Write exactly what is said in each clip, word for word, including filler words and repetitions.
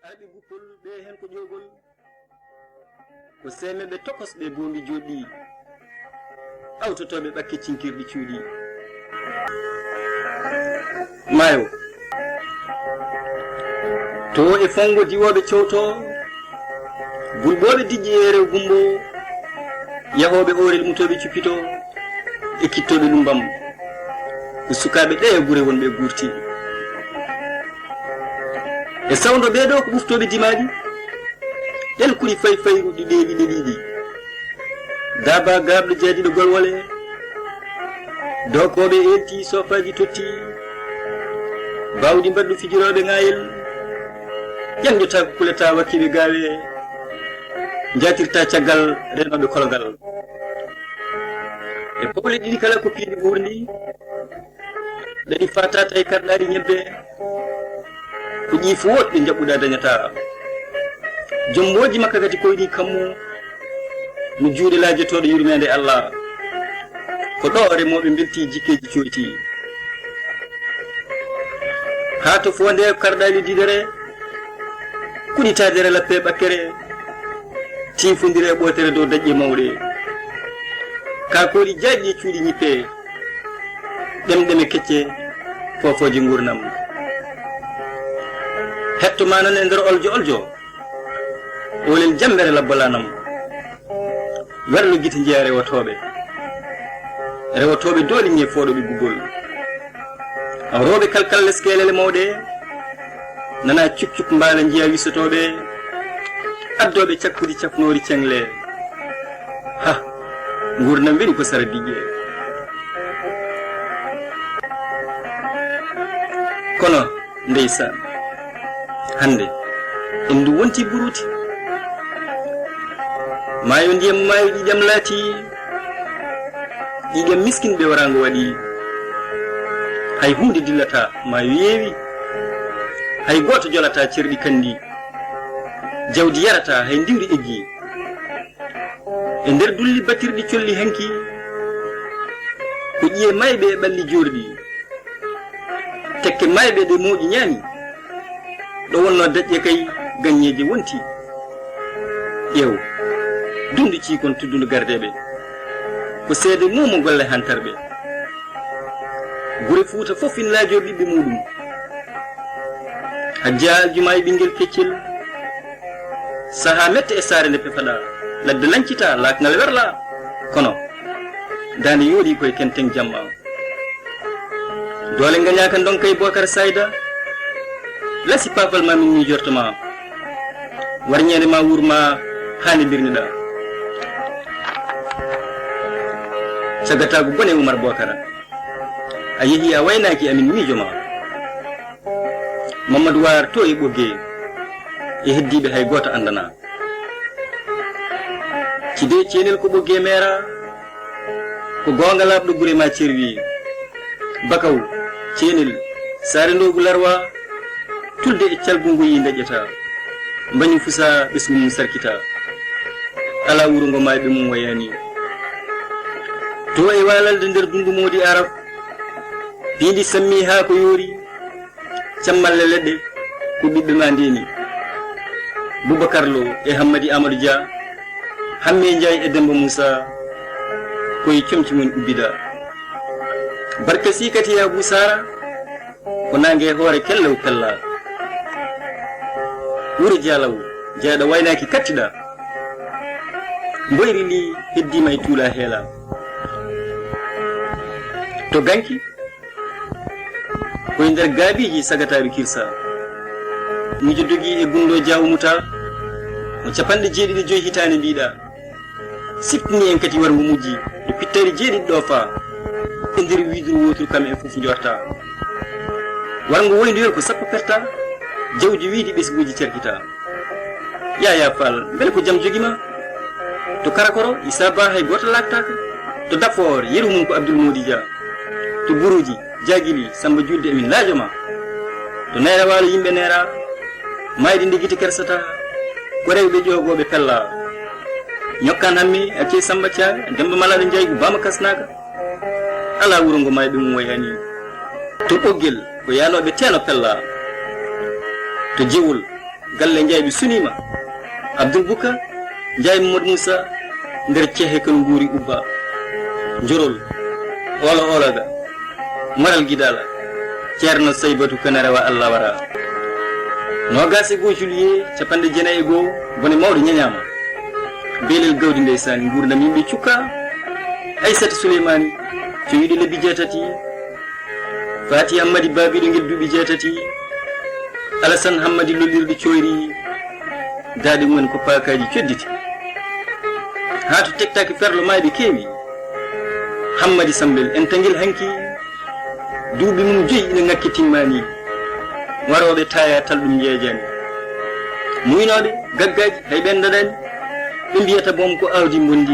Arɓe guppol ɓe heen ko ƴoogol, ko seemɓe tokosɓe boombi jooɗɗi, awtotooɓe ɓakke cinkirɗi cuuɗi. Maayo. To e fonngo diwooɓe cowto, bulɓooɓe diƴƴi e rew gumbo, yahooɓe oorel mutooɓe cuppito, e kittooɓe lumbam. Ko sukaaɓe ɗe e gure wonɓe guurti. E sawndo ɓee ɗoo ko ɓuftooɓe dimaaɗi, ɗen kuri fay fayru ɗi ɗeeɓi ɗeɗiiɗi. Daaba gaaɓɗo jaadiiɗo golwole, dookooɓe eelti soofaaji totti, baawɗi mbaɗɗu fijirooɓe ŋaayel, ƴaŋƴotaako kulata wakkiiɓe gaawe, njaatirta caggal reenooɓe kologal. E pawle ɗiɗi kala ko piindi ɓuurndi, ɗaɗi faataata e karɗaali ñebbe, ko ƴiifu woɗɓe njaɓɓuɗa dañata. Jombooji makka kadi koyɗi kammu, no juuɗe laajotooɗo yurmeende Allah. Ko ɗo remooɓe mbelti jikkeeji coyti. Haa to foonde karɗaali didere, kuɗitaade rela pe ɓakkere, tiifondire e ɓootere dow daƴƴe mawɗe. Kaakoori jaajɗi e cuuɗi ñippe, ɗemɗeme kecce, foofooje nguurnam. Hetto ma noon e nder oljo oljo, oolel jammbere labbalanam. Werlo gite njeya rewotooɓe. Rewotooɓe dooliŋŋe fooɗooɓe gugol. Rewɓe kalkal leskeelele mawɗe. Nana cuk cuk mbaala njiya wisotooɓe. Addooɓe cakkuɗi cafnoori ceŋle. Ha, nguurndam weli ko sara diƴƴe. Kono, ndeysaan, hannde, en ndu wonti buruuti. Maayo ndiyam maayo ƴiƴam laati, ƴiƴam miskinɓe waraango waɗi. Hay huunde dillataa, maayo yeewi. Hay gooto jolataa cerɗi kandi. Jawdi yarataa, hay ndiwri eggi. E nder dulli batirɗi colli hanki, ko ƴiye mayɓe e ɓalli joorɗi. Tekke mayɓe ɗe mooƴi ñaami, ɗo wonnoo daƴƴe kay gaññeeje wonti. Ƴeew, dundu ciikon tuddundu gardeeɓe, ko seede muumo golle hantarɓe. Gure Fuuta fof ina laajoo ɓiɓɓe muuɗum. Hajja Aljuma e ɓinngel keccel. Sahaa mette e saare nde pefaɗaa. Ladde lañcitaa, laakngal werlaa. Kono, daande yooɗii koye kenten jamma. Doole ngañaaka ndonka e Bookar Sayda. Lasi paafal ma min miijorto ma. Warñeende ma wuur ma haa nde mbirniɗaa. Cagataagu bone Umar Bookara. A yehi a waynaaki amin miijo ma. Mamadou Waar to e Ɓoggee e heddiiɓe hay gooto anndanaa. Cidee Ceenel ko Ɓoggee meera, ko goonga laaɓɗo gure ma cerwi. Bakaw, Ceenel, Saare Ndoogu Larwa, tulde e calgu ngoyi ndaƴƴata. Mbañu fusa ɓesngu mum sarkita. Alaa wuro ngo maayɓe mum wayaani. To e waalalde nder dungu moodi Arab, piindi sammi haa ko yoori, cammalle leɗɗe ko ɓiɓɓe ma ndeeni. Bubakar Lo e Hammadi Amadou Dia, Hamme Njaay e Demba Muusa, koye comci mon ubbida. Barka si kati ya Abu Sara, ko naange e hoore kellew pella. Wuro Jaalaw, jeyɗo waynaaki kattiɗa. Mboyri ndi heddiima e tuula heela. To ganki, koye nder gaabiiji sagataaɓe kirsa. Miijo dogi e gunndoo jaawo muta, mo capanɗe jeeɗiɗi joyi hitaande mbiɗa. Siftini en kadi warngo mujji, e pittari jeeɗiɗi ɗo faa. E nder wiiduru wooturu kam en fof njorta. Warngo woyndoyol ko sappo perta, jawdi wiidi ɓesnguuji cerkita. Yaya Fall, mbele ko jam jogi ma? To Karakoro, Issa Ba hay gooto laaktaaka. To Dafoor, yeru mum ko Abdoul Mody Dia. To Buruuji, Jagili, Samba Julde, emin laajo ma. To Nayra Waalo, yimɓe neera, maayde nde gite kersata, ko rewɓe ƴoogooɓe pella. Ñokkaan Hammi, accee Samba Thiaga, Demba Malaaɗo Njaay, Ubaama Kasnaaka. Alaa wuro ngo maayɓe mum woyaani. To Ɓoggel, ko yaanooɓe teeno pella. To Jewol, Galle Njaay ɓe suniima. Abdul Buka, Njaay Mamadou Moussa, nder cehe kan nguuri ubba. Njorol, Oolo Oolo ga, Maral Gidala, Ceerno Saybatu Kane Rewa Allah Wara. Noogaas e goo juillet, capanɗe jeenayi e goo, bone mawɗo ñañaama. Beelel gawdi ndeysaan, nguurndam yimɓe cukka. Aysata Suleymaani, cowiiɗo lebbi jeetati. Faati Hammadi baabiiɗo ngel duuɓi jeetati. Alasan Hammadi lollirɗo coyri. Daaɗe mum en ko paakaaji codditi. Haa to tektaaki ferlo maayɓe keewi. Hammadi Sambel en tangel hanki. Duuɓi mum joyi ina ŋakki timmaani. Warooɓe taaya tal ɗum njeejaani. Muynooɓe gaggaaji hay ɓeen daɗaani. Ɓe mbiyata boom ko aawdi mbondi.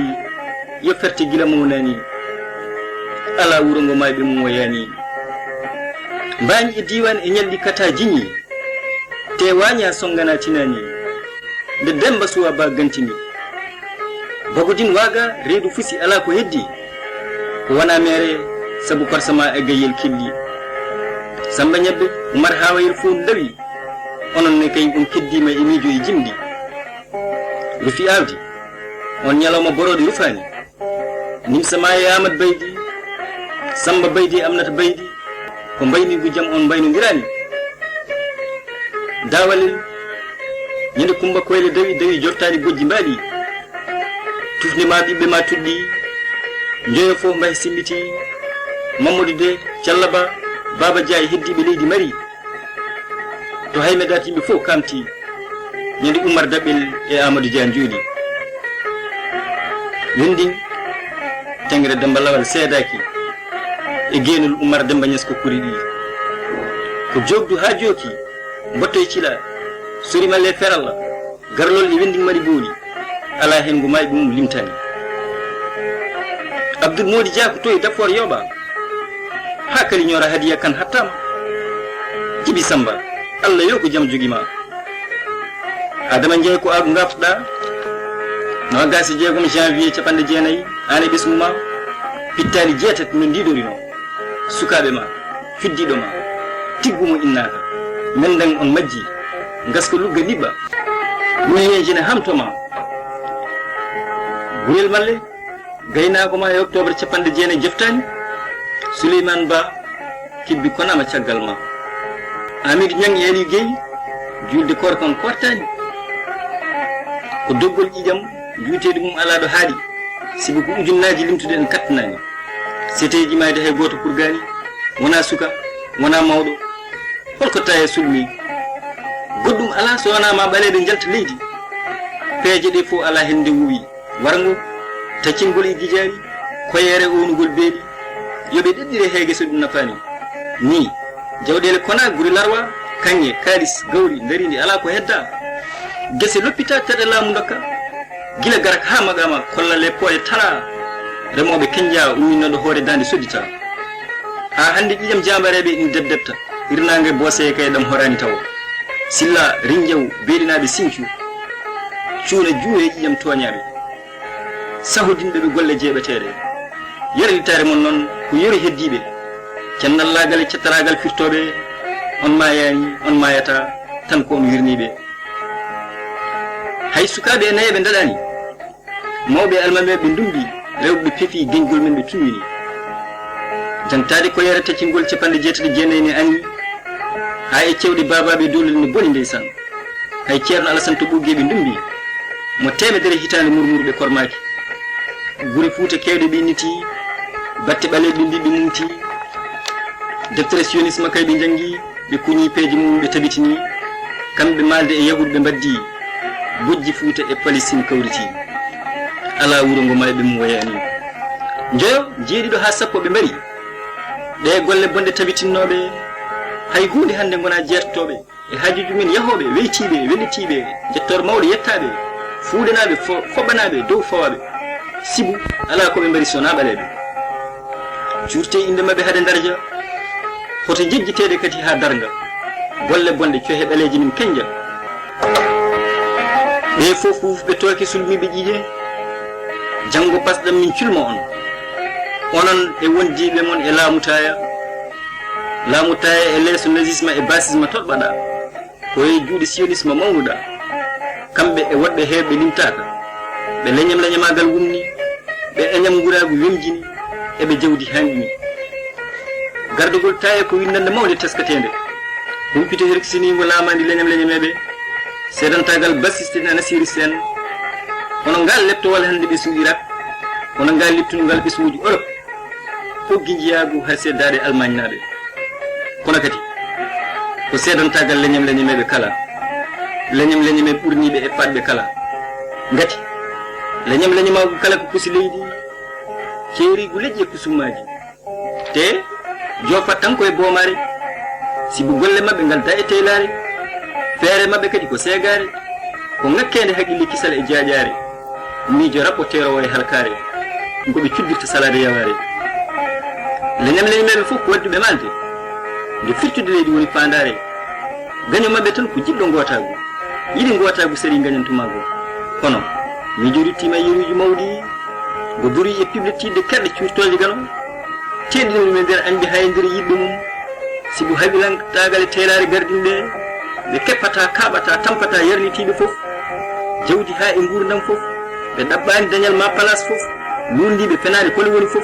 Yo ferte gila mawnaani. Alaa wuro ngo maayɓe mum woyaani. Mbaañi e diiwaan e ñalɗi kata jiñi. Te waaña songana tinaani. Nde Demba Suwa Ba gantini. Bagodin waaga reedu fusi alaa ko heddi. Ko wona meere sabu korsama e gayyel killi. Samba Ñebbe, Umar Haawayel fof ndawi. Onon ne kay on keddiima e miijo e jimɗi. Rufi aawdi. On ñalawma borooɗe rufaani. Nimsa ma e Aamad Baydi, Samba Baydi e Amnata Baydi, ko mbayniigu jam on mbaynondiraani. Daawalel, ñande Kumba Koyle dawi, dawi jortaani bojji mbaali. Tufnde ma ɓiɓɓe ma tuɗɗi, njoyo fof mbahe simmiti. Mammadu De, Callaba, Baaba Dia e heddiiɓe leydi mari. To Hayme Daat yimɓe fof kamti. Ñande Umar Daɓɓel e Amadou Dia njooɗi. Windin, tengre Demba Lawal seedaaki. E geenol Umar Demba Ñas ko kuri ɗi. Ko joogdu haa jooki, mbotto e cila, sori malle feralla, garlol e windin mari booli. Alaa heen ngo maayɓe mum limtaani. Abdul Moodi Dia ko to e Dafor yooɓa. Haa kali ñoora hadiya kan hattaama. Jibi Samba, Allah yo ko jam jogi ma. Adama Njaay ko aagu ngaftoɗaa. Noogaas e jeegom janvier capanɗe jeenayi, aan e ɓesngu ma, pittaali jeetati no ndiidorinoo. Sukaaɓe ma, cuddiiɗo ma, tiggu mo innaaka. Menden on majji, ngaska lugga niɓɓa. Ɓuuyeeje ne hamto ma. Gurel malle, gaynaako ma e octobre capanɗe jeenayi jeftaani. Suleymaan Ba, kibbi konama caggal ma. Amidu Ñaŋ e Aliyu Gey, juulde koorka on kortaani. Ko doggol ƴiƴam, juuteeɗi mum alaa ɗo haaɗi, sibu ko ujunnaaji limtude en kattanaani. Seteeji maayde hay gooto kurgaani, wonaa suka, wonaa mawɗo. Holko taye sulmi? Goɗɗum alaa so wonaa ma ɓaleeɓe njalta leydi. Peeje ɗe fof alaa heen nde wowi. Warngo, taccingol e gijaari, koyeere ownugol beeli. Yo ɓe ɗeɗɗire heege so ɗum nafaani. Ni, jawɗeele kona guri larwa, kaŋŋe, kaalis, gawri, ndariindi alaa ko hedda. Gese loppita, terɗe laamu ndokka. Gila garak haa maqaama, kollal e pooɗe tara. Remooɓe kenja, umminooɗo hoore daande soddita. Haa hannde ƴiƴam jaambareeɓe ina debdebta. Hirnaange booseye kay ɗam horaani tawo. Silla, Rinjaw, Beelinaaɓe Sincu. Cuuna juuwe ƴiƴam tooñaaɓe. Sahodinɓe ɓe golle jeeɓeteeɗe. Yarlitaare mon noon ko yori heddiiɓe. Cannallaagal e cattaraagal firtooɓe. On maayaani, on maayata, tan ko on wirniiɓe. Hay sukaaɓe e nayeeɓe ndaɗaani. Mawɓe e almameeɓe ɓe ndumbi, rewɓe ɓe pefi, geñgol men ɓe tunwini. Jangtaade ko yere taccingol capanɗe jeetati e jeenayi ne ani, haa e cewɗe baabaaɓe e doolel ne boni ndeysaan. Hay Ceerno Alasan to Ɓoggee ɓe ndumbi, mo teemedere hitaande murmurɓe kormaaki. Gure Fuuta keewɗe ɓe inniti, batte ɓaleeɓe ɓe mbii ɓe mumti. Deftere sionisme kay ɓe njanngi, ɓe kuñi peeje mum, ɓe tabitini. Kamɓe maalde e yahuud ɓe mbaddi, bojji Fuuta e Palestine kawriti. Alaa wuro ngo maayɓe mum woyaani. Njoyo, jeeɗiɗo haa sappo ɓe mbari. Ɗee golle bonɗe tabitinnooɓe, hay huunde hannde ngonaa jeertotooɓe. E haajuuji men yahooɓe, weytiiɓe, wellitiiɓe, njettoor mawɗo yettaaɓe, fuudanaaɓe, fo-, foɓɓanaaɓe, dow fawaaɓe. Sibu, alaa ko ɓe mbari so wonaa ɓaleeɓe. Cuurte innde maɓɓe hade darja, hoto jejjiteede kadi haa darnga. Golle bonɗe, cohe ɓaleeje min kenja. Ɓe fof ɓe tooke sulmiiɓe ƴiƴe, janngo basɗam min culma on. Onon e wondiiɓe mon e laamu taaya, laamu taaya e leeso nazisme e basisme toɗɓaɗaa. Ko e juuɗe sionisme mawnuɗaa, kamɓe e woɗɓe heewɓe limtaaka, ɓe leñam-leñamaagal wumni, ɓe eñam nguraagu wemjini, e ɓe jawdi hanƴini. Gardagol taye ko winndannde mawnde teskateende, humpito herkisiniingo laamaandi leñam-leñameeɓe, seedantaagal basiste e nasiriste en, hono ngaal leptowal hannde ɓesngu Irak, hono ngaal leptungal ɓesnguuji Orop. Ɓoggi njiyaagu hay seddaaɗe Almaañnaaɓe. Kono kadi, ko seedantaagal leñam-leñameeɓe kala, leñam-leñameeɓe ɓurniiɓe e faaɗɓe kala. Ngati, leñam-leñamaagu kala ko kusi leydi, ceeriigu leƴƴi e kusumaaji. Te, joofat tan ko e boomaare, sibu golle maɓɓe ngal da e teylaare, feere maɓɓe kadi ko seegaare, ko ŋakkeende haqqille kisal e jaaƴaare. Miijo rapporteur o e halkaare, ko ɓe cuddirta salaade yawaare. Leñam-leñameeɓe fof ko wadduɓe maalde, nde firtude leydi woni faandaare. Gaño maɓɓe tan ko jiɗɗo ngootaagu, yiɗi ngootaagu sarii ngañantumaagu. Kono, miijo ruttiima e yeruuji mawɗi, ngo durii e piɓle tiiɗde kerɗe cuurtooje gano, teeɗinooɗi e nder añɓe haa e nder yiɗɓe mum. Sibu hawilantaagal e teylaare gardiiɓe, ɓe keppataa, kaaɓataa, tampataa yarnitiiɓe fof, jawdi haa e nguurndam fof, ɓe ɗaɓɓaani dañal maa palaas fof, luulndiiɓe fenaande kole woni fof,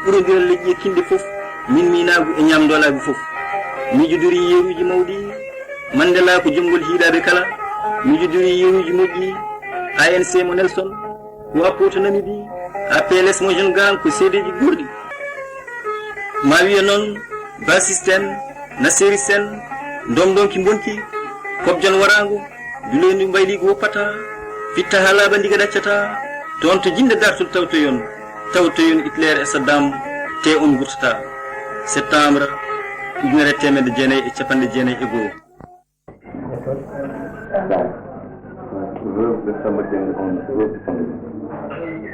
ɓurondiral leƴƴi e kinɗe fof, min miinaagu e ñaamndoolaagu fof. Miijo durii yeruuji mawɗi, Mandela ko jomngol hiiɗaaɓe kala, miijo durii yeruuji moƴƴi, A N C mo Nelson, Kuwapoto Namibie, A P L S mo Jeune Garang ko seedeeji guurɗi. Ma wiye noon, Basiste en, Naseeriste en, Ndomndonki mbonki, Kobjan waraango, Duleendu mbayliigu woppataa, Fitta haa laaɓa ndiga ɗaccataa, toon to jinnde dartol tawtoyon, tawtoyon Hitler e Saddam, te on ngurtataa. Septembre ujunere e teemedde jeenayi e cappanɗe jeenayi e goo. Veuve de Samba Dieng, on veuve de Samba Dieng.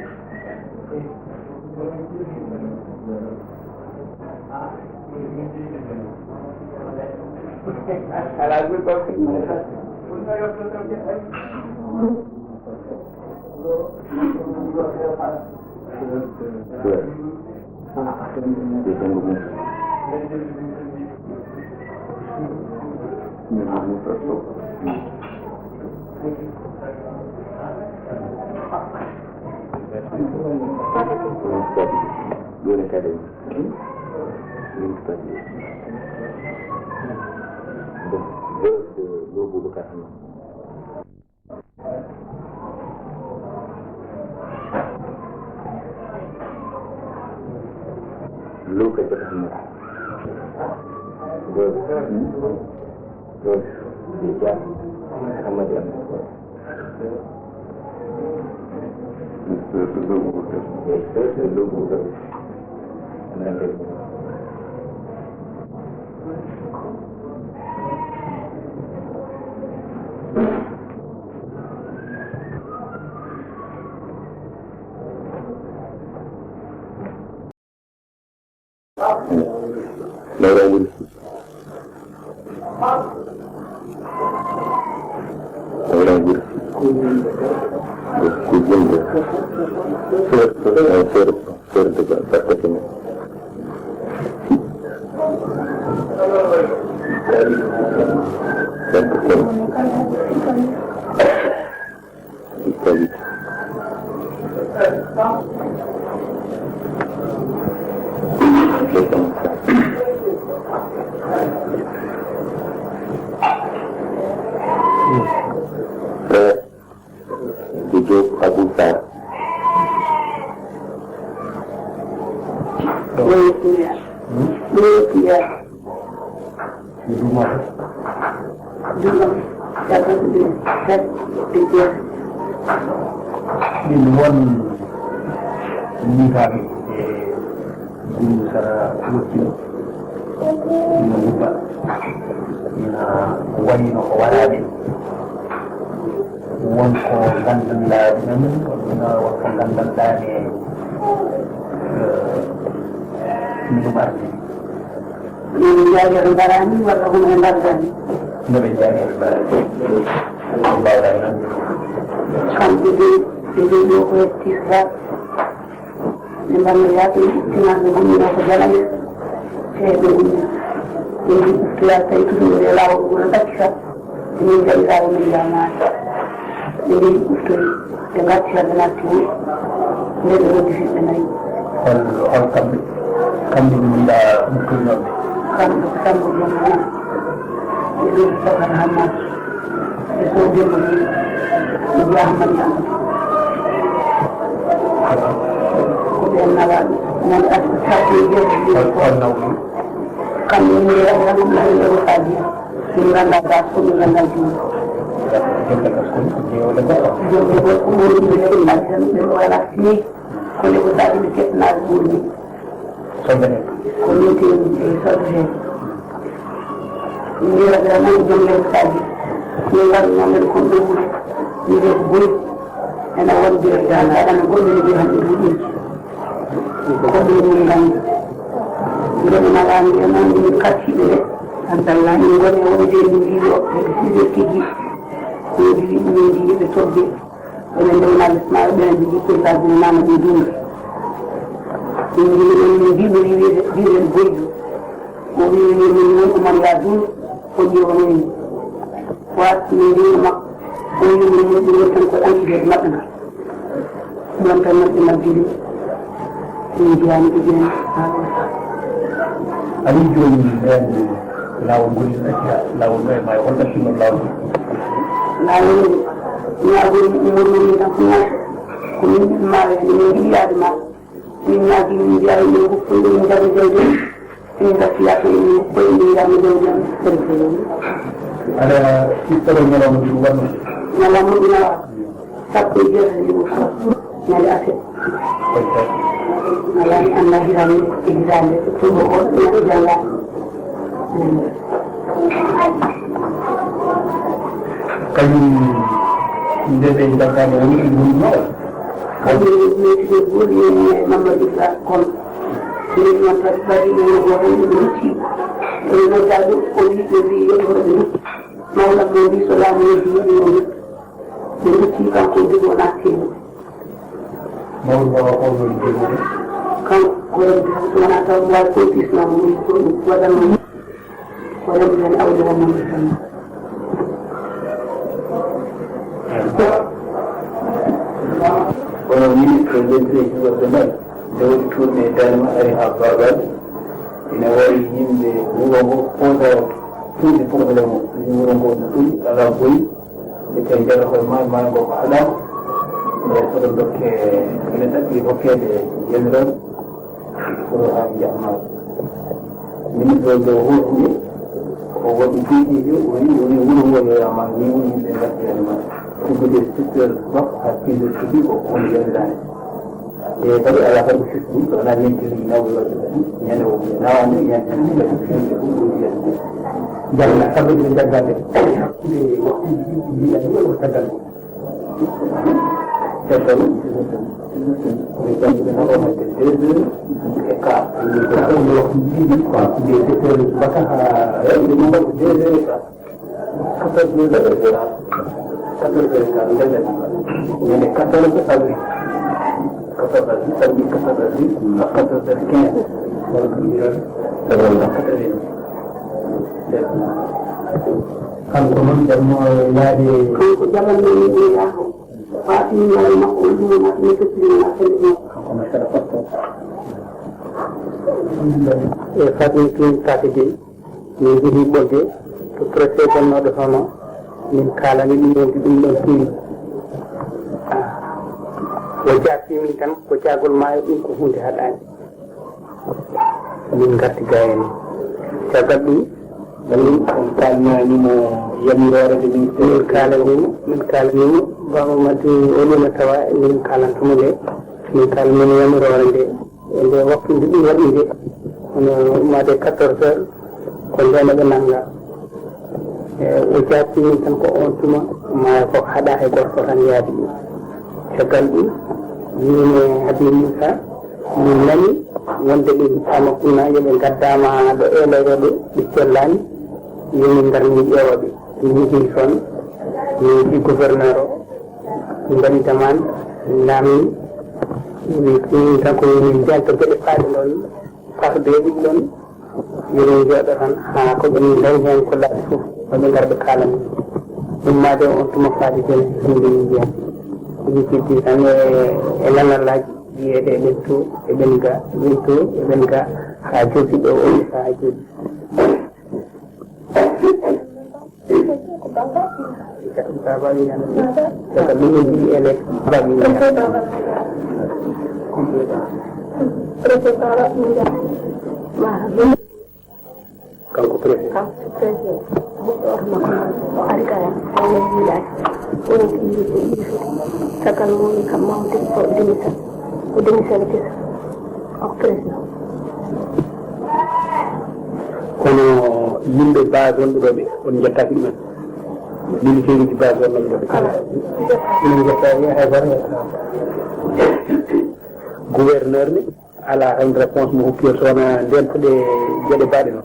Luka Jaka Hamad. Good. Good. Good job. Hamad Hamad. Mister Luka. Mister Luka. Nayrangol. Nayrangol. Ko jinde. Serde, serde, serde, serde, serde. Diop Abou Sarr. Loolu kuya. Loolu kuya. Ɗum won miijaaɓe e ɗum sara wottino, ina wubba, ina wayi no ko waɗaade. Won ko nganndanɗaa ɗumen, won ko nganndanɗaa ne, eh, ɗum arde. Yo ɓe njaaƴe ɓe mbaraani walla hono ɓe mbardaani? No ɓe njaaƴe ɓe mbaraani. Ko mbaawɗaa e noon? Kamɓe de, ɓe de ɗo ko e tisra. Ɓe mbannoyaa ɓe ittinaɓe gumminoo ko jalaɓe. Te ɓe gummi. Ɓe mbi ittira tawi ɗum nde laawol ngol ɗaccita. Min jaɓiraaɓe min jaamaani. Ɓe ndewi ɓurtoyi, ɓe ngatti hannde natti wuro. Nde ɓe noddi fiɓɓe nayi. Hol, hol kamɓe? Kamɓe ɓe njiɗaa ɓurtoynooɓe? Kamɓe ko Sambo Joom Nana. Ɓe ɗo Bakar Hammat. Ɓe ko Demba Gueye. Ɓe Jeyaa Hammat Yamma. Ko ɓeen nawaaɓe. Nan ɗaɓɓi sappo e jeetati. Hol, hol nawɓe? Kamɓe min ndewi hannde natti wuro Fadiya. Min nganndaa gas ko min nganndaa juuɗe. Jonde gas ko min ko jeewle goɗɗo. Jonde gas ko ɓuri min ɓe mbaɗi tan ɓe wala fii. Ko ne ko saabi ɓe keɓnaade ɓuri min. Soñde heen. Ko min tewi e soñde heen. Min mbiya ɓe nan jonde ko saabi. Min ngarno men kon ɗo wuro. Min ko boyi. Ena wonde dana dana goɗɗo ne ɓe hannde ɗum ɗum. Ko ɗum min nganndi. Ngoni malaani en on min kattiɓe de. Alhamdulillah, min ngoni e wonde min njiɗo. Sise tigi. Min njiɗi, min njiɗi ɓe togge. Ɓe ndewnaa Ismaila, ɓe njiɗi ko Ibrahima nana ɓe dundi. Min njiɗi ɗum min njiɗi wiide, wiide boyɗo. O wiyi min min won ko man yaa duuɗo, o ƴeewa min. Waat min njiɗi makko. O wiyi min min ɗum tan ko ɗaŋi de maɓɓe na. Ɗon tan neɗɗo majjiri. Min njiyaani ko jeeni. Amin jooni ɓeen laawol ngol ina accira laawol ɗo e maayo. Hol ɗaccinol laawol ngol? Laawol ngol, ñaagol umorno min tan ko naata. Ko min ɓiɓɓe maayo, min njiɗi yaade maayo. Min ñaagi, min mbiya, min ngoppoy, min njaga jawdi. Min ngarti yaade, min ngoppoy, min njaga jawdi am. Aɗa siftoro ñalawma ɗum waɗno? Ñalawma ɗum awa. Sappo e jeetati ɗum. Ñande aset. Alaa, mi anndaa hitaande, hitaande. Ɗum ko, ko, jannga. Kañum nde ɓe njaggaade woni ɗum woni noon. Kañum nde ɓe buuri e Mamadou Ba kon. Min noon kadi ɓaɗi ɗum ko hannde ɓe rutti. Ɓe noddaa ɗum, o wii ɓe mbii yo ɓe rutti. Mawɗo mo mbii so laamu noddi yo ɓe rutti. Ɓe rutti kanko Djibo naatti. Mawɗo Ba o holno liggeede? Kanko ko remde tan, so wonaa taw mi waawi koyɗisnoo mo, min ko ɗum waɗanoo. Ko remde tan awdi wonno mi tan. Kono ministre nden ɓe hiɓorde men, nde waɗi tourné e Darma, ari haa Babal, ina waɗi yimɓe wuro ngo, fota tuuti problème o. Wuro ngo no ɗum alaa boyi. Ɓe tawi ndeer koye maayo, maayo ngo ko haɗaama. Ɓe soɗo dokke, ene ɗaɓɓi hokkeede jamiroon pour haa njaha maayo. Ministre o huufi, o waɗi duuɓi ɗiɗi, o wi, woni wuro ngo yoyaama, ni woni yimɓe ngarti heen maayo. Tuggude sept heures makko haa six heures kadi ko woni yamidaani. E kadi alaa kadi ko firti, so wonaa yonti ɗum nawɓe waɗde kadi, ñande o nawaani, ñande ɗum kadi firti ɗum ɗum yonti. Jannga, kamɓe ɓe jaggande. Hakkunde waktuuji ɗiɗi mbiɗa ɗum ko caggal ɗum. Caggal ɗum, ko janngude nawa waɗde deux heures et quart. Caggal ɗum waktuuji ɗiɗi, ko hakkunde sept heures subaka haa, eeyi, ɗum ɗum ko deux heures et quart. Quatorze heures, quatorze heures, quatorze heures, quatorze avril. Quatorze avril, samedi quatorze avril, à quatorze heures quinze. Quatre-vingt. Kanko noon, jamma yaade. Kanko jaman men ni ɓe yaho. Faati ni yaade makko, on ɗum wonata ni fettini wonata ni ɗum. Kanko noon, saɗa fatto. E Faati ni tun Faati de. Min njehii Ɓolde to préfet gonnooɗo toon o, min kaalani ɗum wonde ɗum ɗoon feewi. O jaabtii min tan ko jaagol maayo, ɗum ko huunde haɗaani. Min ngarti ga heen. Caggal ɗum, min kaalnani mo yamiroore nde min min kaalani mo, min kaalani mo, Baaba Madde o ɗum e tawa nde min kaalanto mo nde, min kaalani mo yamiroore nde. E nde waktu nde ɗum waɗi nde, hono ummaade quatorze heures, ko ndeen ɓe nannga. E, o jaabti min tan ko oon tuma, maayo ko haɗa hay gooto tan yaadi ɗum. Caggal ɗum, min e Habib Moussa, min nani wonde ɓe mbiɗaama kunna yo ɓe ngaddaama ɗo eeloyɓe ɓe, ɓe cellaani, yo min ngar min ƴeewa ɓe. Min njehi toon, min njehi gouverneur o, min mbaɗi demande, min naamni, min, min tan ko min njalta geɗe faaɗe ɗoon, fatude e ɗum ɗoon, yo min njooɗo tan haa ko ɓe min ndañi heen ko laaɓi fof, ko ɓe ngar ɓe kaalana min. Ummaade on tuma faade jom hannde ndiyam. Ɗum firti tan e, e lanalaaji wiyeede eɓen to, eɓen ga, eɓen to, eɓen ga, haa joofi ɗo o wi haa jooɗi. Baba wi nana. Baba wi nana. Kanko préfet. Kanko préfet, ɓiɗɗo oto makko o ari kaya, o woni yiilaade. O woni ko yiide, ko yiide foti. Caggal mum kam mawde, o démission, o démission kesa. Kanko préfet. Kono yimɓe base wonɓe ɗo ɓe, on njettaaki ɗumen? Militaire uji base wonɓe ɗo ɓe kala? Ina njetta, hay goto njetta. Gouverneur ni? Alaa tan réponse mo hokki, so wonaa ndeentude geɗe baɗe noon.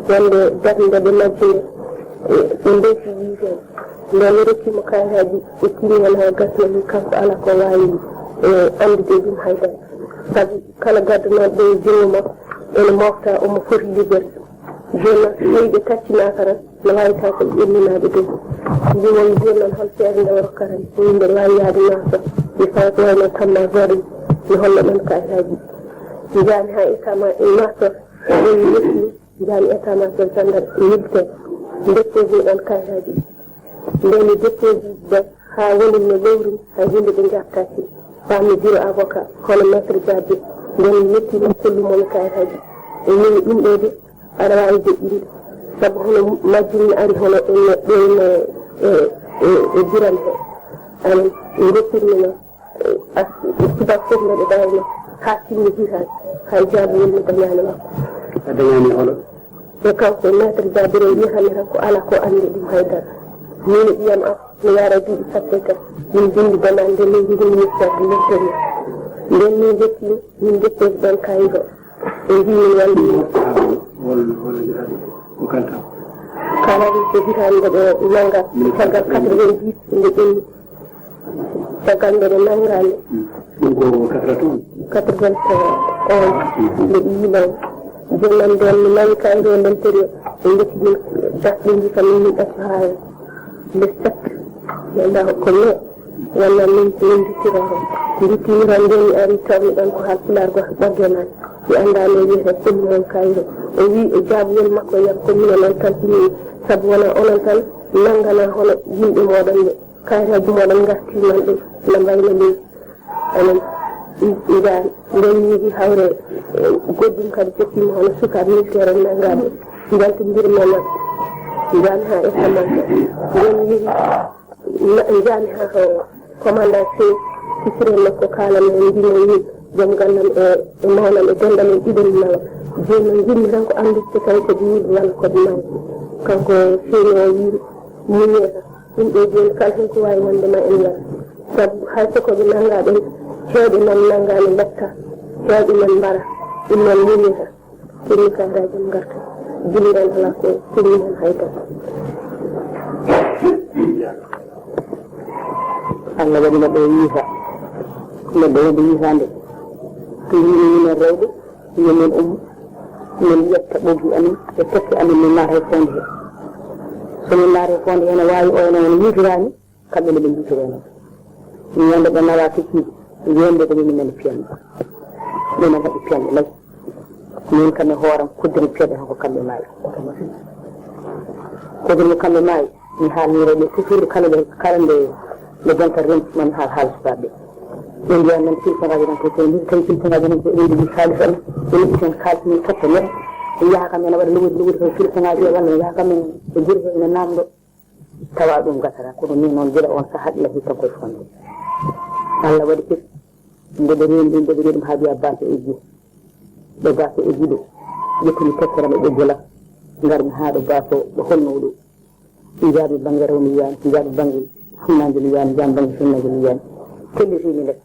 Wonde darnde ɓe majjunde, ɓe ndesi yiide. Nde mi rokki mo kayitaaji, ɓe tini hen haa gasno, mi kanko alaa ko waawi, e, anndude ɗum hay dara. Sabu kala gaddanooɗo ɗum junngo makko, ene mofta omo foti liberté. Jooni noon, so tawii ɓe taccinaaka tan, no waawi taw ko ɓe ƴellinaade dow. Mbiimi jooni noon, hol feere nde o rokkata mi? Min mbeɗa waawi yahde Naso, mi fawa ko wayno Tamma Gordon, mi holla ɗoon kayitaaji. Mi njaami haa état ma-, Naso, ɓe yetti, mi njaami état major gendarme e militaire. Déposé ɗoon kayitaaji. Nde mi déposé ɗo, haa woni no lowri, hay huunde ɓe njaɓtaaki. Paami bureau avocat, hono maître Diaby, nden mi yetti ɗum, kollu mo mi kayitaaji. E min ɗum ɗo de, aɗa waawi deƴƴinde. Sabu hono majjum ne ari hono e, e, e, e, e biran he. Amin, mi rokkirmi noon, e, as-, e subaka fof mbeɗa ɗaanoo, haa timmi hitaande, hay jaabuwol mi dañaani makko. A dañaani hono? E kanko, maître Diaby, o wiyatmi tan ko alaa ko anndi ɗum hay dara. Min e ɓiyam am, mi yaara duuɓi sappo e tati, min mbinndi demande leydi ndin ministère de l'intérieur. Nden min njetti, min njetti ɗon kayit o. Ɓe mbii min wallini. Hol, hol, hol, ko kalta? Kala ɗum ko hitaande nde ɓe nannga, caggal quatre-vingt-dix nde ɓenni. Caggal nde ɓe nanngaani. Ɗum ko quatre-vingt-onze? Quatre-vingt-onze. Nde ɓe yiilaani. Jooni noon ndeen mi nani kayit o nden teri, ɓe njetti ɗum dasɗe ndi kam min min ɗaccu haa le sept. Ɓe nda ko me. Walla min ko min nduttira heen. Nduttimi tan, ndeen mi ari, tawmi ɗoon ko Haalpulaar gooto, Ɓoggee Maal. Mi anndaani o wiyetee Kollu Mon Kayre. O wii e jaabuwol makko, yam ko minen on tampini, sabu wonaa onon tan nanngana hono yimɓe mooɗon ɓe. Kayreeji mooɗon ngartii man ɗum, no mbayno leydi. Onon njaani. Ndeen mi yiɗi hawre, eh, goɗɗum kadi jokkiima hono sukaaɓe militaire en nanngaaɓe. Njaltindiri men maɓɓe. Njaami haa e Samanto. Ndeen mi yiɗi Na-, njaami haa to commandant chef, sisirel makko, kaalan mo, mbimi o, wi joom gallam e, e mawnam e denndam en, iɗen nawa. Jooni noon, njiɗmi tan ko anndude so tawi ko ɓe yiiɓe walla ko ɓe maayi. Kanko seeni o, wi muññee tan. Ɗum ɗo jooni kala heen ko waawi wonde ma en ngar. Sabu hay so ko ɓe nanngaa ɓen, heewɓe nan nanngaa ne letta, heewɓe nan mbara. Ɗum noon muññee tan. Kono kayitaaji am ngarta. Binndam alaa ko komi heen hay dara. Allah waɗi neɗɗo o yiita. Neɗɗo wonde yiitaande. To yimɓe minen rewɓe, yo min ummo. Min ƴetta ɓoggi amin e tokke amin, min naata e foonde he. So min naata e foonde he, no waawi o ene wona yiitiraani. Kamɓe ne ɓe ndutoroo noon. Ñande ɓe nawa kikiiɗe, wonde ko min nani piyanɗe. Minen heɓi piyanɗe nayi. Min kam e hooram, kuddere piyanɗe tan ko kamɓe maayi. Kuddere mo kamɓe maayi, mi haalnira ɓe toujours kala nde, kala nde, nde jonta renti, ma mi haal haala sukaaɓe. Ɓe mbiya men kilfongaaji tan ko, ko min tawi kilfongaaji tan ko eɗen jogii kaalis en, ɓe noddi tan kaalis min totta neɗɗo. Mi yaha kam ene waɗa lowori, lowori ko kilfongaaji e walla mi yaha kam e gure he ene naamndo. Tawa ɗum gasata, kono min noon gila on sahaa ɗi lahi kanko e fonde. Allah waɗi kadi, nde ɓe reeni ɗum, nde ɓe reeni ɗum haa mbiya baaso eggi. Ɗo baaso eggi ɗo, ƴettumi tekkere am e ɓoggol am, ngarmi haa ɗo baaso ɗo honno ɗo. Njaami bannge rewo mi yiyaani, njaami bannge fuɗnaange mi yiyaani, njaami bannge fuɗnaange mi yiyaani. Pelliti mi nde.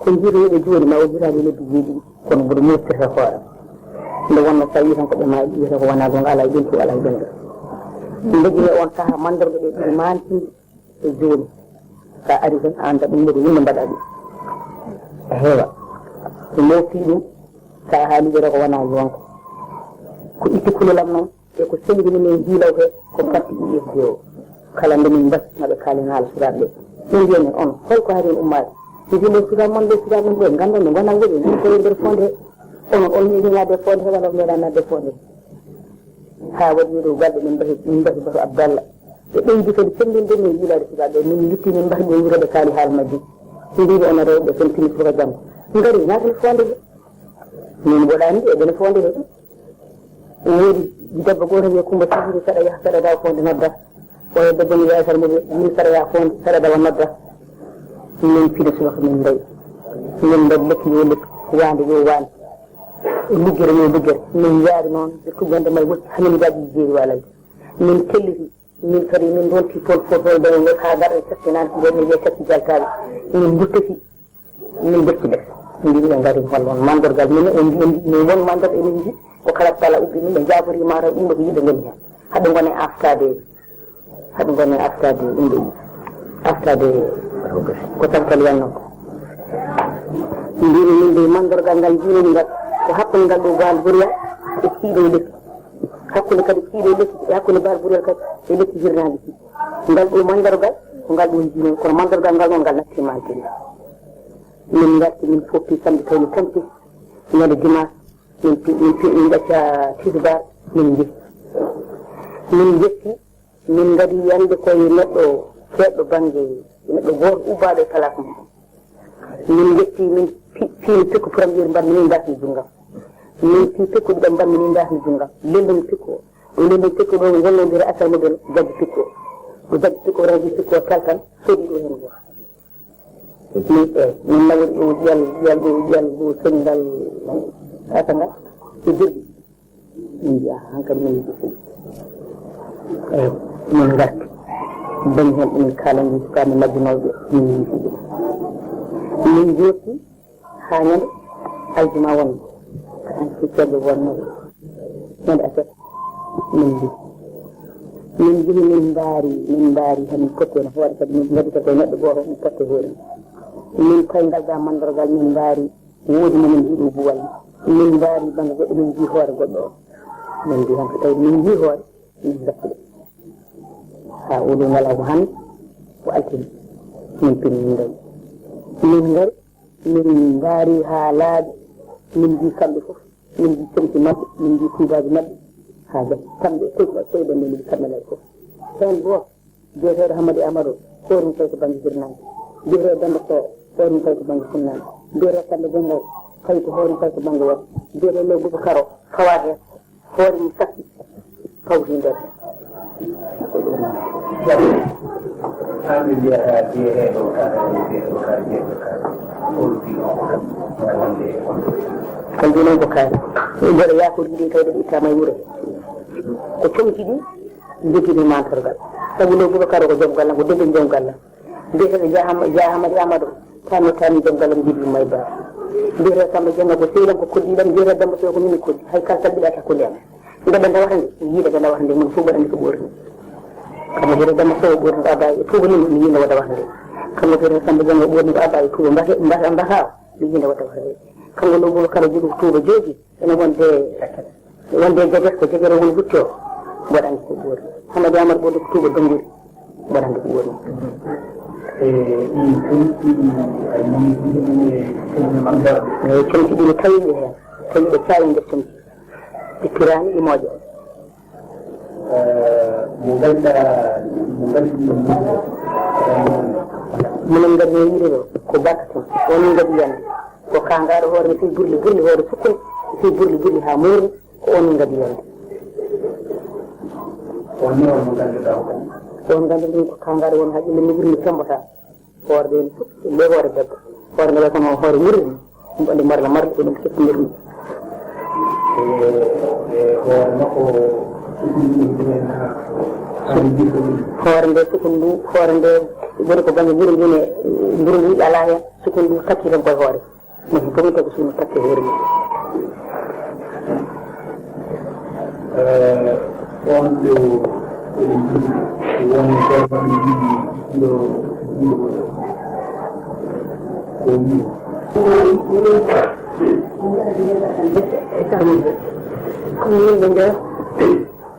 Ko njiiruɗo jooni ma o jiraani lebbi jeeɗiɗi, kono mboɗo moftirta hoore. Nde wonno so tawi tan ko ɓe maayi, wiyata ko wonaa goonga, alaa e ɓentu, alaa e ɓenga. Nde jeyi on sahaa manndorɗe ɗe ɓuri maantinde e jooni. Sa ari tan a annda ɗum mboɗo yimɓe mbaɗa ɗum. A heewa. Mi mofti ɗum, sa haali wiyata ko wonaa goonga. Ko itti kulol am noon. E ko sendini min Jilaw he, ko parti U S D O. Kala nde min mbasi, maɓe kaalina haala sukaaɓe ɓe. Ɓe mbiya min, "On, hol ko hari on ummaade?" Mi mbiya, "Ɓe sukaaɓe mon, ɓe sukaaɓe mon ɓe, nganndan ɓe ngonaa woni, min koye nder foonde he. Onon, on meeɗi naatde foonde he, walla on meeɗaa naatde foonde he?" Haa waɗi ɗo balɗe min mbahi, min mbahi Batu Abdalla. Ɓe ɓeydi kadi semmbinde min yiilaade sukaaɓe ɓe. Min lutti, min mbahi ɓe wuro, ɓe kaali haala majji. Min mbiɓe, "Onon rewɓe, so on tini subaka janngo, ngari naaten foonde he." Min mboɗaani ɓe, eɓe ne foonde he. Woodi debbo gooto wiya Kumba Sidi, saɗa yaha, saɗa dawa foonde nodda. O wiya debbo mo wiya Aysata mo wiya, min saɗa yaha foonde, saɗa dawa nodda. Min pina subaka min ndawi. Min mbaɗi lekki yo lekki, waande yo waande. Luggere yo luggere. Min yaari noon, ɓe tuggande may wocci, hamin gaaji jeeri waalay. Min telliti, min kadi min ronti toon fof toon dañi ngol haa ngarɗen cakki naan, ko min wiya cakki jaltaaɓe. Min mbuttiti. Min mbirti ɓe. Min mbiɗi ɓe ngari hollon manndorgal min, en mbi, en mbi, min won manndorga emin mbi, ko kala sala ubbi min, ɓe njaabori ma taw ɗum ɗo ko yiɓe ngoni heen. Haɓe ngone aftaade, haɓe ngone aftaade ɗum ɗo, aftaade ko tawtal wonno ko. Mbiɗi min de manndorgal ngal njiimi ngal, ko hakkunde ngal ɗo Baal Buriya e Siɗo Lekki. Hakkunde kadi Siɗo Lekki, e hakkunde Baal Buriya kadi e Lekki Hirnaange. Ngal ɗo manndorgal, ko ngal ɗo njiimi, kono manndorgal ngal noon ngal natti mantel. Min ngarti, min pofti samedi tawi mi tampi, ñande dimanche, min pi-, min pi-, min ɗacca tisbaar, min njehi. Min njetti, min ngadi yande koye neɗɗo keedɗo bannge, neɗɗo gooto ubbaaɗo e place mum. Min njetti, min pi-, piimi pikko premier mbaɗmi ni mbaasmi junngam. Min pii pikko ɗiɗo mbaɗmi ni mbaasmi junngam. Lelndu mi pikko, ɗo lelndu mi pikko ɗo ngolnodira asal mo ɓen jaggi pikko. Ɗo jaggi pikko, rewdi pikko taltan, soodi ɗo heen gooto. Min, eey, min nawori ɗo ƴi'al, ƴi'al ɗo, ƴi'al ɗo senngal, haka nga, e jirgi. Min mbiya, hankadi min yiɗi ɗum. Eey, min ngarti. Dañi heen ɗo min kaalani sukaaɓe majjunooɓe, min yiɗi ɗum. Min njetti haa ñande aljuma wonnde. An si celle wonnde. Ñande aset. Min njehi. Min njehi, min ndaari, min ndaari, hamin potti heen hoore kadi, min ngaddi kadi koye neɗɗo gooto, min potti hoore. Min payi ngal ga manndorgal, min ndaari, woodi mo min mbiɗo buwal. Min ndaari bannge goɗɗo, min njii hoore goɗɗo o. Min mbi, hanko tawi min njii hoore, min ngatti ɗum. Haa oɗo ñalawma hannde, ko altine. Min pini, min ngari. Min ngari, min ndaari haa laaɓi, min njii kamɓe fof. Min nji comci maɓɓe, min nji tuubaaji maɓɓe, haa gasi. Kamɓe koyɗe maɓɓe, koyɗe maɓɓe, min nji kamɓe nayi fof. Heen gooto, biyeteeɗo Hammadi Amadou, hoore mum tawi ko bannge hirnaange. Biyeteeɗo Demba Sow, hoore mum tawi ko bannge funnaange. Biyeteeɗo Samba Dieng Ngaye, tawi ko hoore mum tawi ko bannge woto. Biyeteeɗo Lo Boubacar o, fawaa heen, hoore mum takki, fawti nder. Hande mbiyata biyeteeɗo kaɗa, biyeteeɗo kaɗa, biyeteeɗo kaɗa. Hol bi on kam, wonde e on. Kam bi noon ko kaari. Mboɗo yaakori ɗi tawi ɗe ittama e wuro. Ko comci ɗi, jogiimi mantorgal. Sabu Lo Boubacar o ko joom galle, ko debbo joom galle. Biyeteeɗo Dia Ham-, Dia Hamadi Amadou, taami, taami joom galle, mi jiɗi ɗum may ba. Biyeteeɗo Samba Dieng ko sehil am, ko kolliiɗo am, biyeteeɗo Demba Sow ko min kolli. Hay kala tan mbiɗa ka kolli am. Nde ɓe ndawata nde, mi yiida ɓe ndawata nde, min fof mbaɗa nde ko ɓoorni. Kammo biyeteeɗo Demba Sow ɓoorni ko abba e tuuba ni, mi yiida o dawata nde. Kammo biyeteeɗo Samba Dieng ɓoorni ko abba e tuuba, mbake, mbaka, mbaka o, mi yiida o dawata nde. Kammo Lo Boubacar jogi ko tuuba jooji, ene wonde, wonde jagere, ko jagere woni lutti o, mbaɗa nde ko ɓoorni. Hamadi Amar ɓoorni ko tuuba donngori, mbaɗa nde ko ɓoorni. E, ɗi comci, a yii ɗum e comci maɓɓe? E, comci ɗi mi tawi ɗe heen, tawi ɗe caayi nder comci. Ɗi piraani, ɗi mooƴa. Eh, mo ngannduɗaa, mo ngannduɗaa ɗum. Minen ngadi no yiide ɗo, ko barka tan. Woni ngadi yande. Ko kangaaɗo hoore, mi fii burli, burli hoore sukkunde, mi fii burli, burli haa moorni, ko on ngadi yande. On ne, on mo ngannduɗaa ko? On ngannduɗaa ɗum ko kangaaɗo woni haa ƴulli, mi ɓuri mi sembotaa. Hoore nde fof, nde hoore debbo. Hoore nde kono hoore wurri. Ɗum ɓalli marla marla, ko ɗum keɓtinir ɗum. E, e hoore makko, sukkundu ɗum ɗum en, haa, haa ɗum jikku ɗum. Hoore nde sukkundu, hoore nde woni ko bannge wuro ndu ne, mburu ndu alaa heen, sukkundu takki tan koye hoore. Min fof mi tawi sukkundu takki hoore mum. Eh, on ɗo, eɗen njogii won gorko ɗum yiɗi ɗo, ɗo, ko wi'o. Ko yimɓe nde,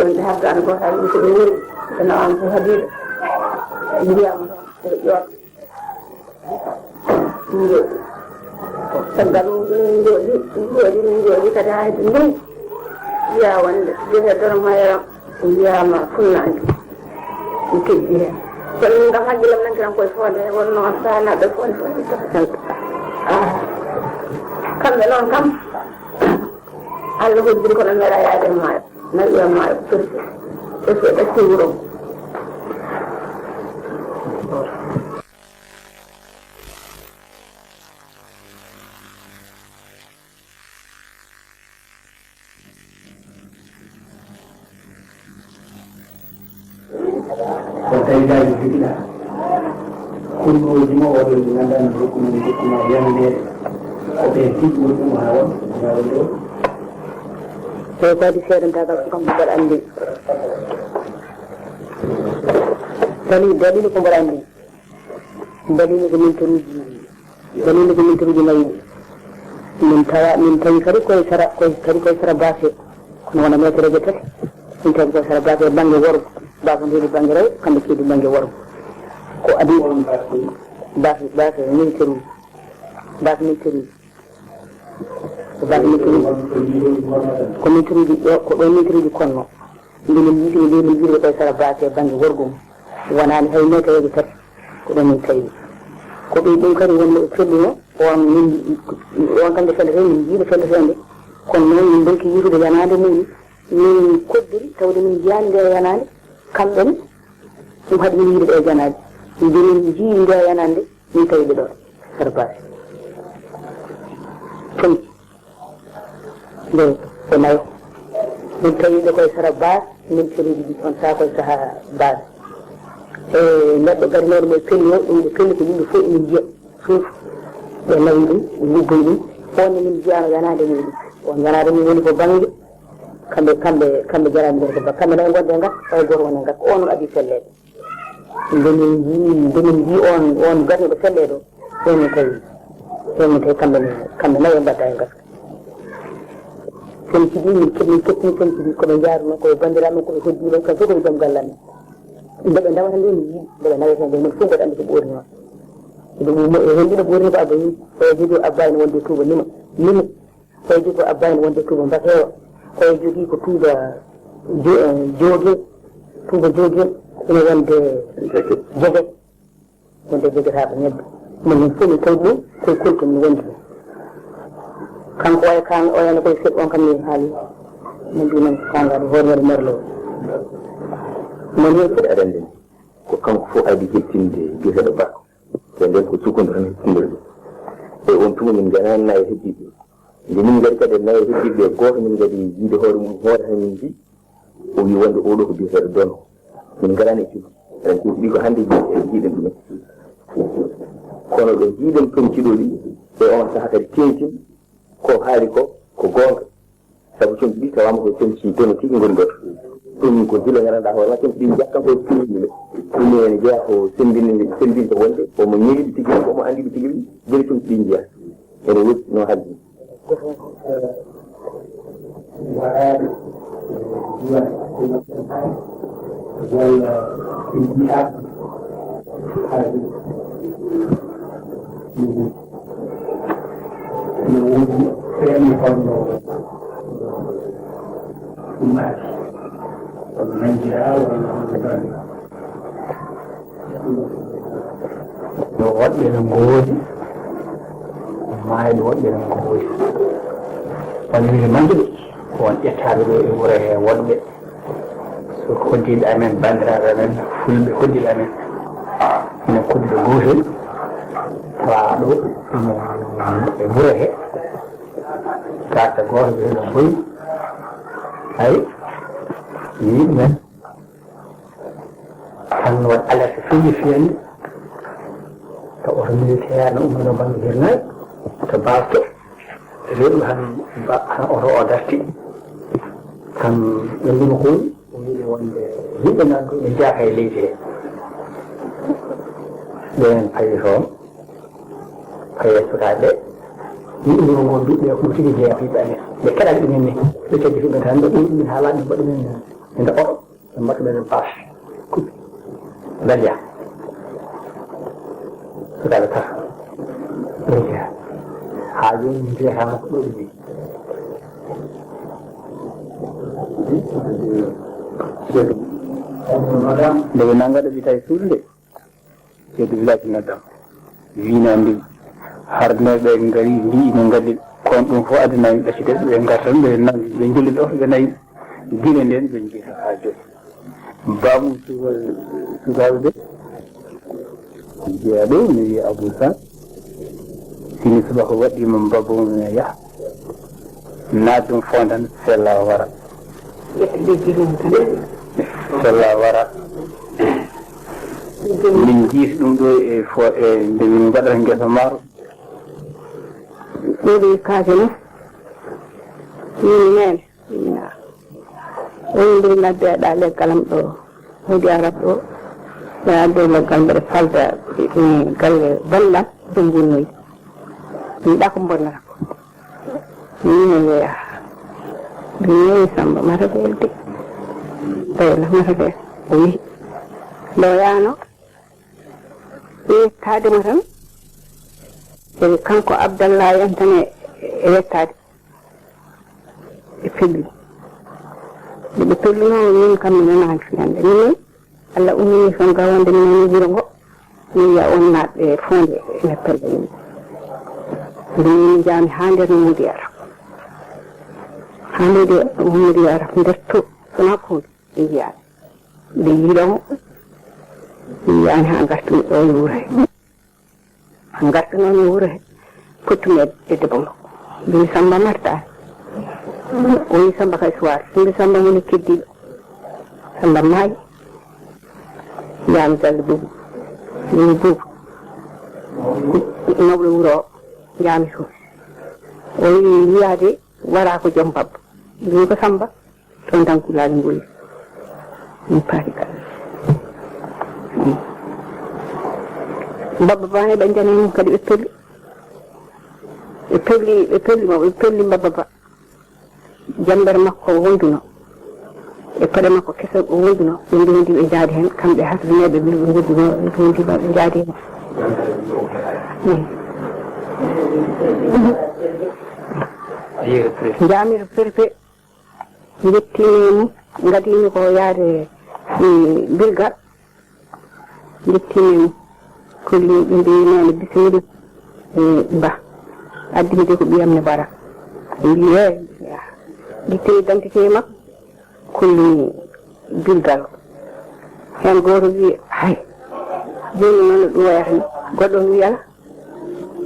wonde haddano ko hay so ɗum woni, so nawama ko haadiɗo, mbiyama tan, eɗo ƴoota. Min jooɗi. Caggal mum, min jooɗi, min jooɗi, min jooɗi kadi haa hedde ndungu. Wiya wonde, jeehe Doro Mayoro, wiyama funnaange. Mi teddi heen. Kono min kam hakkillam nanki tan koye fonde, wonno on saha naɓɓe fonde, fonde, fonde. Ah. Kamɓe noon kam, Allah hoddiri kono mbeɗa yaade maayo. Nawi e maayo, ɓe persi. Ɓe persi, ɓe ɗacci wuro. Ko tawi gaaji jogiɗa kulloji mo oɗo ɗi ganduɗa no jokku men jokkuma yandeede ko ɓe tigi woni ɗum ha won yawa ɗo. Eyyi ko adi seedantagal ko kanko mbaɗa anndi. Dali dalilu ko mbaɗa anndi. Dalilu ko min toruji. Dalilu ko min toruji nayi. Min tawa min tawi kadi koye sara koye kadi koye sara base. Kono wona metereje tati. Min tawi koye sara base e bangge worgo. Base o heedi bangge rewo kamɓe keedi bangge worgo. Ko adi base base min toruji. Base min toruji. Ko base min toruji. Ko min toruji ɗo ko ɗo min toruji konno. Mbiɗen yiɗi nde min yiɗi koye sara base e bangge worgo mum. Wonani hay metereje tati. Ko ɗum min tawi. Ko ɓe ɗum kadi wonno ɓe pelluno on min on tan ɓe fellete min jiiɗo fellete nde. Kono noon min ndonki yiitude yanaande muɗum. Min koddori tawde min njiyaani nde yanaande. Kamɓe ne ɗum haɗi min yiide ɗo yanaade. Nde min njii nde yanaande min tawi ɓe ɗo sara base. Tun. Nde ko nayo. Min tawi ɓe koye sara base min pelidi ɗi on saha koye saha base. E neɗɗo garinooɗo mo e pelli o ɗum ɓe pelli ko yimɓe fof emin njiya. Suuf ɓe nawi ɗum ɓe luggoyi ɗum. On ne min njiyano yanaade muɗum. On yanaade mum woni ko bangge kamɓe kamɓe kamɓe jaraɓe nder ko ba kamɓe nayi gonde e ngakka oya goto woni e ngakka o noon adi felleede. Nde min njii nde min njii on on garnuɗo felleede o ɓen min tawi ɓen min tawi kamɓe ne kamɓe nayo mbaɗda e ngakka. Fen kidi min keɓi min kettini fen kidi koɓe njaruno koɓe bandiraɓe koɓe heddi ɓen kam fof koɓe joom galle amen. Nde ɓe ndawata nde mi yiiɗi nde ɓe nawata nde moni fof mboɗo anndi ko ɓoorni ma. Ɗum e heen ɗiɗo ɓoorni ko abba yii oya jogii abba ene wonde tuuba nima nima. Oya jogii ko abba ene wonde tuuba mbakeewa. Oya jogii ko tuuba joogel tuuba joogel ene wonde jege. Wonde jogotaaɓe ñebbe. Min fof min tawi ɗum koye kolko min wondi ɗum. Kanko oya kan oyano koye seɗɗa on kam min haali. Min mbi noon ko kangaɗo hoore waɗi marlo. Moni kadi aɗa anndi ko kanko fof adi hettinde biyeteeɗo Bakko. Te nden ko cukkondiral hettindira ɗum. E on tuma min nganani nayi heddiɓe. Nde min ngari kadi e nayi heddiɓe, gooto min ngadi yiide hoore mum, hoore han min mbi, o wi wonde oɗo ko biyeteeɗo Dono. Min ngarani e cukki. Eɗen kuuɗi ko hannde jiiɗen ɗumen. Kono ɗo jiiɗen toon ciɗoɗi, e on saha kadi tintin, ko haali ko, ko goonga. Sabu comci ɗi tawama ko comci Dono tigi ngoni ɗo. Ɗum ko gila gandanɗa hoore ma comci ɗi njeeya kanko e cuuɗiɓe. Ɗum ene jeeya ko sembinde, sembinde wonde omo ñeewi ɗi tigi, omo anndi ɗi tigi, gila comci ɗi njeeya. Ene woodi no haaldi. Waɗaade walla no woodi feeñi holno ɗum ari, kono nanjiraa walla hono ɗum. Yo woɗɓe no ngoodi, maayɓe woɗɓe no ngoodi. Walla wiyde majjuɓe, ko on ƴettaaɓe ɗo e wuro he woɗɓe. So ko hoddiiɓe amen, banndiraaɓe amen, fulɓe hoddiiɓe amen. Ina koddiɗo gootel, tawa ɗo ina e wuro he. Garta gooto ɓe no boyi. Ay, mi yiɗi men. Tan waɗ alerte feewi feewi. To oto militaire no ummi no bannge hirnaange. To baasto. Reeɗu han ba-, han oto o darti. Tan ɓe ndima koy, o wiɗi wonde yimɓe nan ɗo ɓe jeyaka e leydi he. Ɓen payi toon, payi e sukaaɓe. Yimɓe wuro ngo duɗɓe ko ɗum tigi jeeya ɓiɓɓe amen. Ɓe keɗani ɗumen ni. Ɓe keddi ɓe tan ɓe ɓuri ɗumen haalani ɓe ɗumen ni. Ɓe nda oto. Ɓe mbaɗa ɓe bâche. Kuɓɓi. Ɓe njeya. Sukaaɓe tata. Ɓe njeya. Haa jooni min mbiyataama ko ɗo ɓe njeyi. Nde ɓe nannga ɗo ɓe tawi suudu nde. Chef de village noddam. Winande harneeɓe ngari mbi'i no ngaddi kon ɗum fof addanani ɓe site ɓe ngartan ɓe nan ɓe njulli ɗo ɓe nayi gila nden ɓe njiita haa jooni. Bamum sukaaɓe ɓe jeeya ɗo mi wiya Abou Sall sini subaka waɗɗima babamum ne yaha naat ɗum fondan sella wara. Sella wara. Min jiiti ɗum ɗo e fo-, e nde min mbaɗata ngesa maaro. Ɗo ɗo kaaje no. Min nene. Woni nde ngadde ɗa leggal am ɗo. Wodi arab ɗo. Ɓe adde leggal mbeɗa falda, mm, galle balla ɗum bunnoy. Mi ɗa ko bonnata ko. Min mi yeeya. Min yeeyi Samba Mata Bel de. Bella Mata Bel. O yehi. Ɗo yaano. Yettaade mo tan. E kanko Abdallah en tan e, e yettaade. Ɓe pelli. Nde ɓe pelluno min kam mi nanaani fiyande. Min noon, Allah ummini kam ga wonde mi nani wuro ngo. Mi wiya on naatɓe e foonde ene pelle yimɓe. Nde min njaami haa nder Mamadou Yara. Haa nder Mamadou Yara, nder to, so na ko ɓe njiyaani. Ɓe yiiɗo mo, ɓe yiyaani haa ngartumi ɗo e wuro he. Ngartunomi e wuro he, pottumi e, e debbo makko. Mbi Samba martaani. O wi Samba kay suwaar. Mbi Samba mo ni keddiiɗo. Samba maayi. Njaami galle Buubu. Mbi Buubu. Nawɗo wuro o. Njaami toon. O wi wiyaade wara ko joom babba. Mbi ko Samba. Toon tan kulaali nguli. Mi paari kala. Babba Ba ne ɓe njani mum kadi ɓe pelli. Ɓe pelli, ɓe pelli mo, ɓe pelli Babba Ba. Jambere makko wonduno. E paɗe makko kese o wonduno. Ɓe ndondi ɓe njaadi heen. Kamɓe hasbineeɓe ɓe ngonduno, ɓe ndondi ɓe njaadi heen. Mm. Njaamir Ferfe. Njettiimi e mum, ngadimi ko yaade, e, Birgal. Njettiimi e mum. Kollimi ɓe mbi nene bisimilla, e, Ba. Addimi de ko ɓiyam ne Bara. Ɓe mbi, "He, ya." Njettimi identité makko. Kollimi Birgal. Heen gooto wii, "Hay, jooni noon no ɗum wayata ni?" Goɗɗo on wii, "Alaa,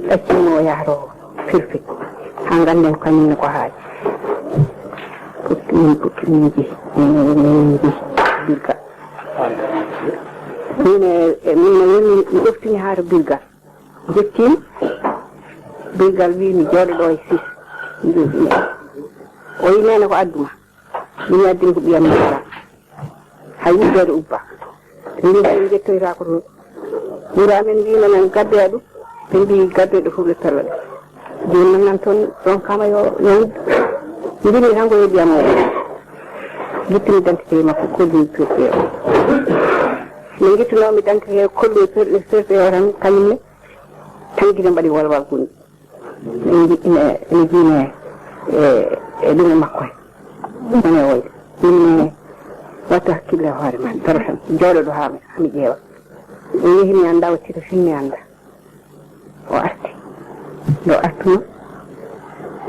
ɗaccen mo o yaha to firfe, haa ngannden kañum ne ko haaji." Pukki min, pukki min njehi, min njehi Birgal. Min e, e min no woni, mi ɗoftini haa to Birgal. Njettiima, Birgal wii mi jooɗo ɗo e Sis. O wii, "Neene, ko addu ma?" Min addin ko ɓiyam Moussa. Hay wujjeede ubba. Ɓe mbii, "Min njettoytaako toon." Wuro amen mbii, "Nan gaddoya ɗum." Ɓe mbii, "Gaddoy ɗo fof ɓe pella ɗum." Jooni noon nan toon, ɗon kama yo, yo wujju. Mbinmi tan ko yo ɓiyam o. Ngittumi dentité makko, kollumi firfe o. Nde ngittunoomi dentité, kollumi firfe o tan, kañum ne, tan gila mbaɗi walwal gonɗi. Ene nji-, ene, ene jiimi e, e ɗum e makko he. Ene woy. Min mi watta hakkille e hoore ma. Daro tan. Jooɗo ɗo haa mi, haa mi ƴeewa. O yehi mi annda, o cika fin mi annda. O arti. Nde o artuno,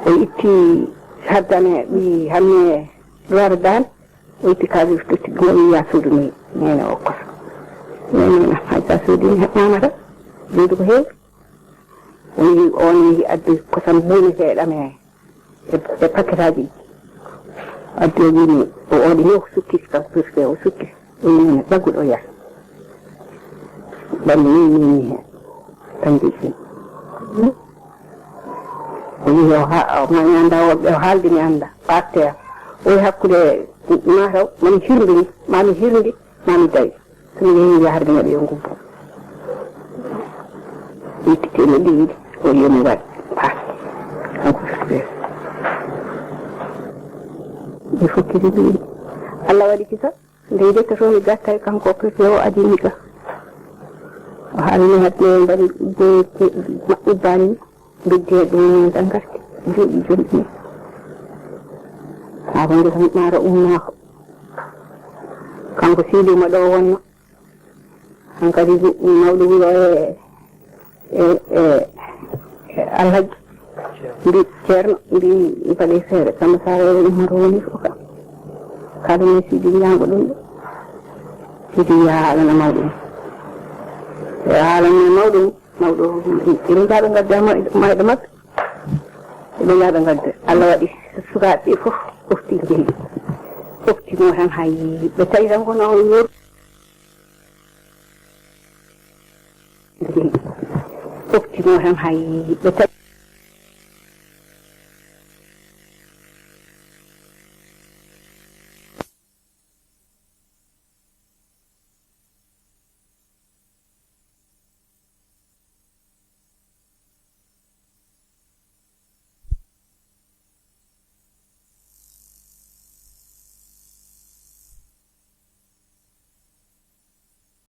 o itti sardane ɓi hanne ɗo ara daan. O itti kaalis totti ɗum, o wiya suudu ni, neene o kosa. Neene na hay sa suudu ni heɓɓamata. Suudu ko heewi. O wiyi, on wiyi addi kosam buuneteeɗam e, e, e paketaaji ɗi. Addi o wiyi mi, o oɗi ni o sukki kam, puske o sukki. O wiyi mi, "Ɓagguɗo o yaha." Ɓanni ni, ni, ni heen. Tan jeƴƴi. O wiyi o ha-, o ma mi annda, o, o haaldi mi annda. O artoya. O wiyi hakkunde mataw, ma mi hirndi ni, ma mi hirndi, ma mi dawi. So mi yehi yahrde neɗɗo yo ngubbo. Itti teemeɗɗe ɗiɗi, o wiyi mi waɗ. Paas. Kanko firfeere. Mi fokkiti ɗiɗi. Allah waɗi kisa. Nde yettoto mi gattay kanko o firfeere o adii mi ga. O haalni hadde mbaɗi de ubbani. Mbeddi e ɗum noon tan ngarti. Jooɗi jooɗi. Haa ko nde tan maaro ummaako. Kanko Siidi mo ɗo wonno. Hankadi mawɗo wuro e, e, e, e Alhaji. Mbi ceerno, mbi mbaɗe feere. Kamma Sara e Umaru woni fof kam. Kala men Siidi ñaango ɗum ɗo. Siidi wiya haalana mawɗo mum. Yo haalana mawɗo mum. Mawɗo, eɓe njaha ɓe ngadda ma-, mayɗo maɓɓe. Eɓe njaha ɓe ngadda. Allah waɗi sukaaɓe ɓe fof, fof ti njehi. Fof ti mo tan hay ɓe tawi tan kono o yoru. Fof ti mo tan hay ɓe tawi.